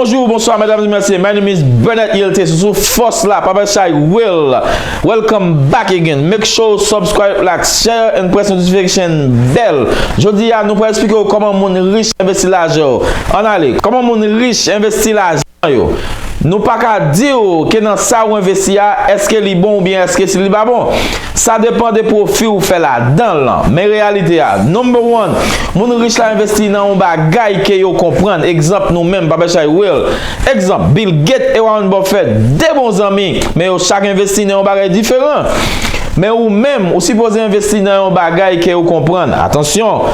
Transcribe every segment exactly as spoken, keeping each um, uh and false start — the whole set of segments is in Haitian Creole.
Bonjou, bonswa, medam e mesye. My name is Bernard Yelte, sou, sou Fòs la, Papa Chay Will. Welcome back again. Make sure subscribe, like, share, and press notification bell. Jodi a, nou pral eksplike w kòman moun rich envesti lajan yo. Ann ale, kòman moun rich envesti lajan yo. Nou pa ka di w ke nan sa ou envesti a, èske li bon oubyen èske si li pa bon. Sa depann de pwofi ou fè ladan l lan. Men reyalite a, number one, moun rich la envesti nan yon bagay ke yo konprann. Egzanp, nou menm, Papa Chay Will. Egzanp, Bill Gates e Warren Buffett, de bon zanmi, men yo chak envesti nan yon bagay diferan. Men ou menm, ou sipoze envesti nan yon bagay ke ou konprann. Atansyon,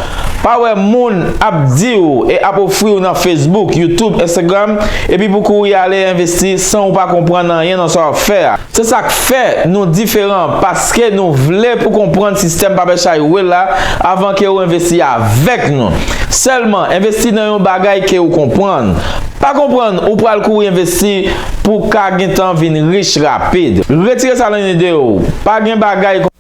pa wè moun ap di w e ap ofri w nan Facebook, YouTube, Instagram, epi pou kouri ale envesti san ou pa konprann anyen nan sa w ap fè a. Se sa k fè nou diferan, paske nou vle pou konprann sistèm Papa Chay Will la avan ke ou envesti avèk nou. Sèlman, envesti nan yon bagay ke ou konprann. Pa konprann ou pral kouri envesti pou ka gentan vin rich rapid. Retire sa nan ide w. Pa gen bagay konsa.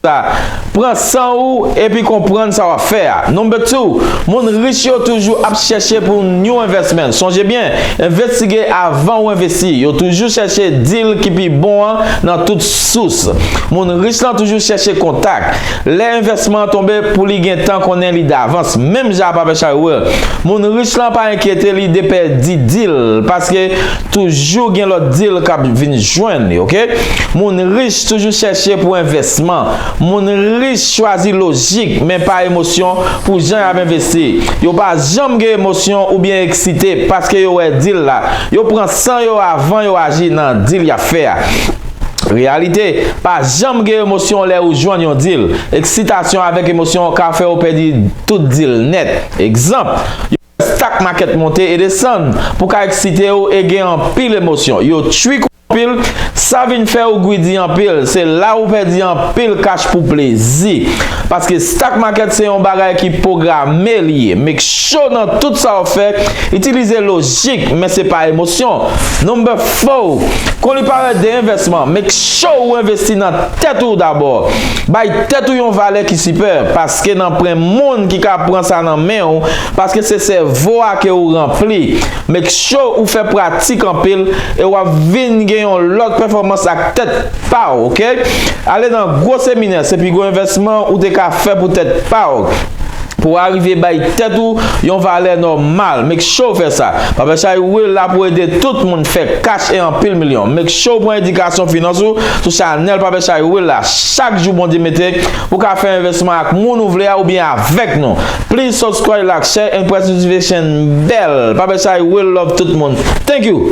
Pran san ou epi konprann sa w ap fè a. Number two, moun rich yo toujou ap chèche pou new investment. Sonje byen, envestige avan ou envesti. Yo toujou chèche deal ki pi bon an nan tout sous. Moun rich lan toujou chèche kontak. Lè envèsman an tonbe, pou li gentan konnen li davans. Menm jan ak Papa Chay Will, moun rich lan pa enkyete li de pèdi deal, paske toujou gen lòt deal k ap vin jwenn li, oke? Moun rich toujou chèche pou envèsman. Moun rich chwazi lojik, men pa emosyon pou jan y ap envesti. Yo pa janm gen emosyon oubyen eksite paske yo wè deal la. Yo pran san yo avan yo aji nan deal y ap fè a. Reyalite, pa janm gen emosyon lè ou jwenn yon deal. Eksitasyon avèk emosyon ka fè w pèdi tout deal nèt. Egzanp, yon stock market monte e desann pou ka eksite w e gen anpil emosyon. Yo trick ou anpil, sa vin fè w greedy anpil. Se la ou pèdi anpil cash pou plezi. Paske stock market se yon bagay ki pwograme li ye. Make sure nan tout sa w fè, itilize lojik, men se pa emosyon. Number four, kon li parèt de envèsman, make sure ou envesti nan tèt ou dabò. Bay tèt ou yon valè ki sipè, paske nan pwen moun ki ka pran sa nan men w, paske se sèvo a ke ou ranpli. Make sure ou fè pratik anpil e w ap vin gen yon lòt pèfòmans ak tèt pa w, oke? Ale nan gwo seminè, se pi gwo envèsman ou te ka fè pou tèt pa w. Pou w arive bay tèt ou yon valè nòmal, make sure w fè sa. Papa Chay Will la pou ede tout moun fè cash e anpil milyon. Make sure w pran edikasyon finans ou sou chanèl Papa Chay Will la. Chak jou Bondye mete pou ka fè envèsman ak moun ou vle a oubyen avèk nou. Please subscribe, like, share, and press notification bell. Papa Chay Will love tout moun. Thank you.